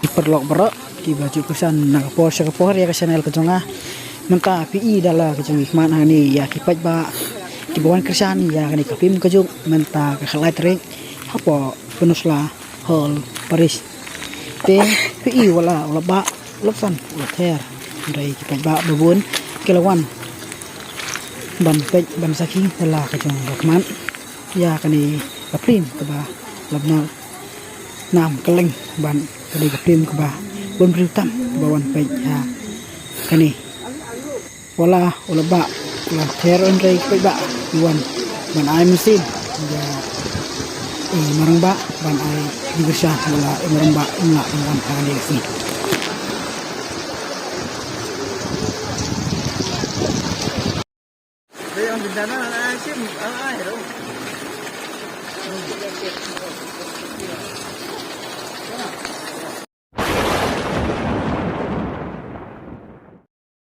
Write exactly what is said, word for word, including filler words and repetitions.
Ki paralok baroh kiba ju kyrshan na ka por sha ka por ïa ka channel ka jong nga. Mynta phi i da la ka jong i khmat hangne ïa ki paidbah kiba wan kyrshan ïa kane ka film ka jong mynta ka khatlai tarik hapoh Peninsula Hall Parish. Te phi i wala wala ba lok san u la ther. Hynrei ki paidbah ba bun ki la wan ban peit ban sakhi da la ka jong ka khmat ïa kane ka film kaba la bynta nam kylleng ban kane ka film kaba bun briew tam ba wan peit ïa kane. Wala wala ba la ther hynrei ki paidbah ki wan ban ai mynsiem ïa i marang ba ban ai di kyrshan wala i marang ba im lah ban wan ha kane ka sngi.